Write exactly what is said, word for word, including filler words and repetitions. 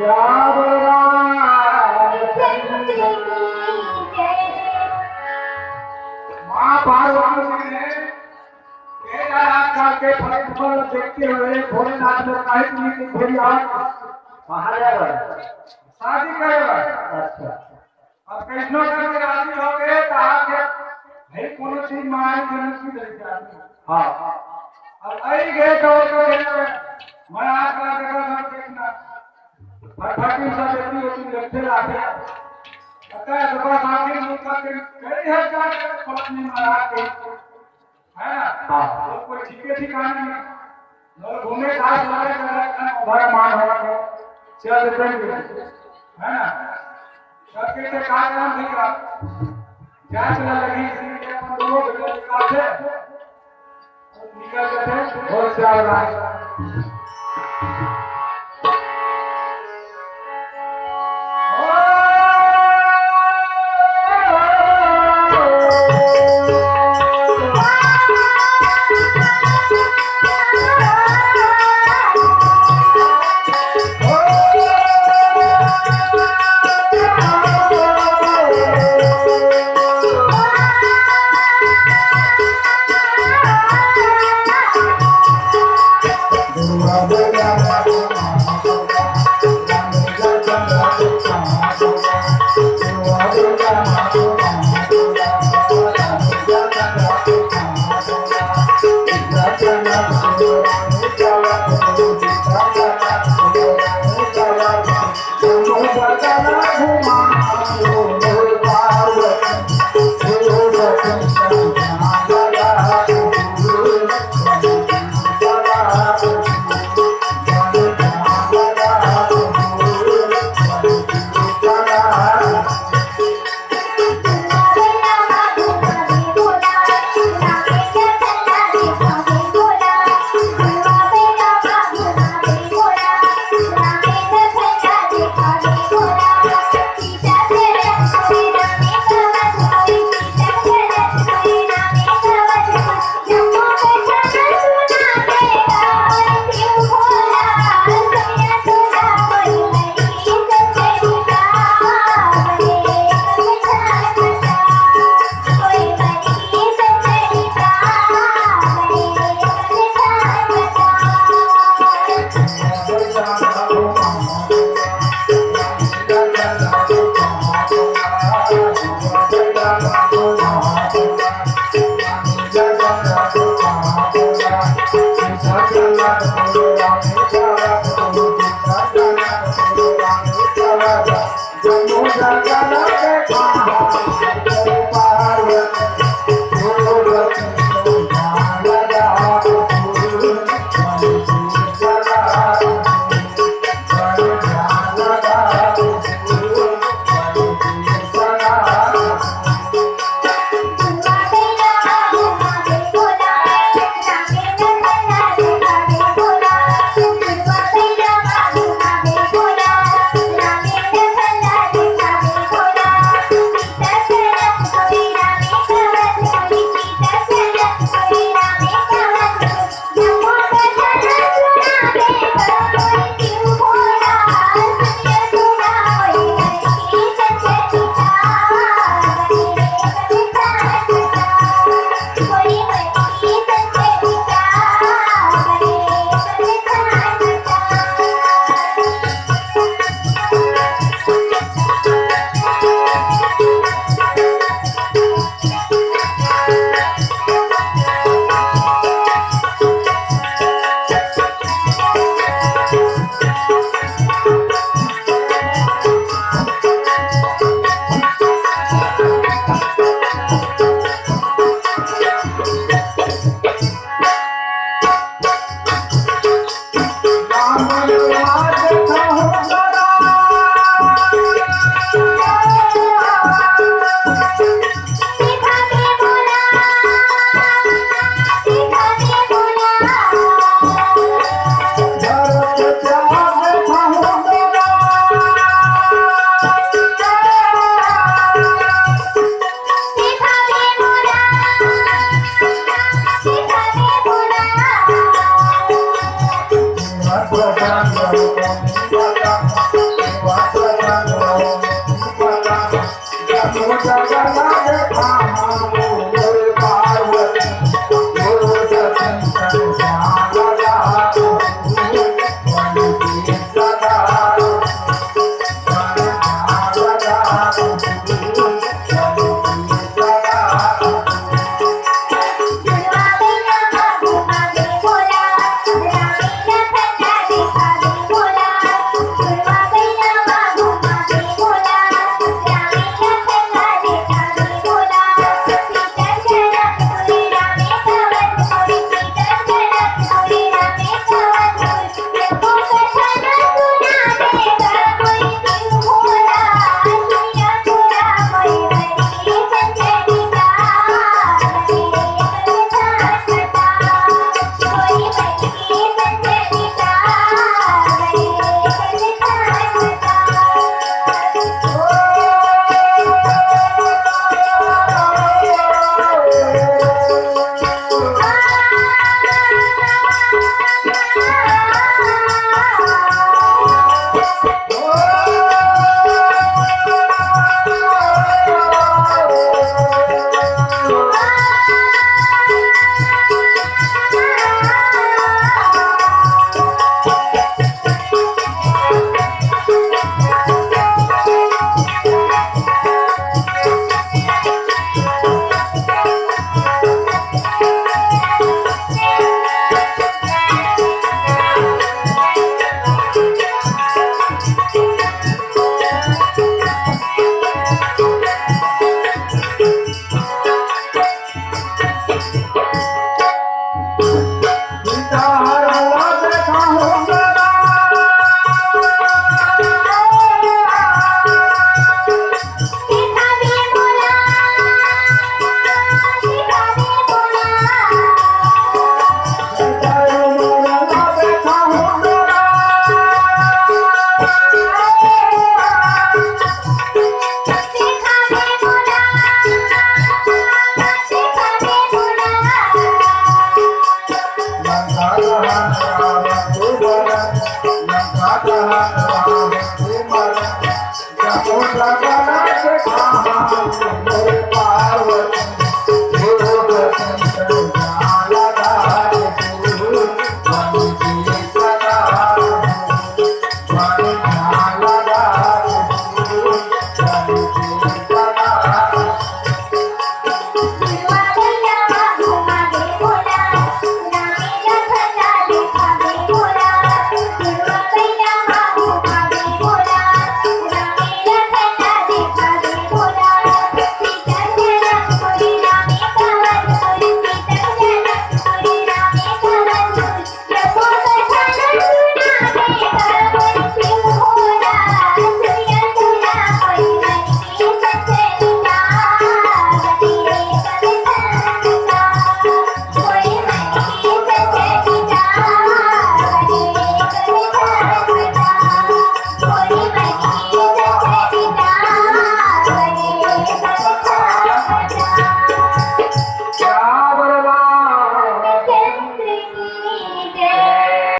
श्याम रामचंद्र की जय। माँ पार्वती ने तेरह लाख साल के फल फल देखते हुए भोलेनाथ ने कहा कि मेरी आज कहाँ जा रहा है? शादी करेगा। अच्छा। अब कैसनो करके राजी हो गए तो आपके भाई कोनो चीज मांगे जन्म की दे दिया। हाँ। अब आई गए तो वो तो कहना है, मैं आपका जगह घर देखना। फटफटी सा देखती हो तुम देखते लाते। पता है, सुबह शादी मुंह का दिन कई हजार फलक नहीं मारा के। है ना? हाँ। तो कोई ठीके ठिकाने नहीं। लोग घूमे, खास लगे, लगे, लगे, उधर मान होगा तो चल देते हैं। है ना? सबके से कहा काम नहीं करा। क्या चला लगी, इसी के अपन लोग निकालते। निकल जाते हैं। और क्या हो रहा है? पूजा बना दे, हाँ, हाँ।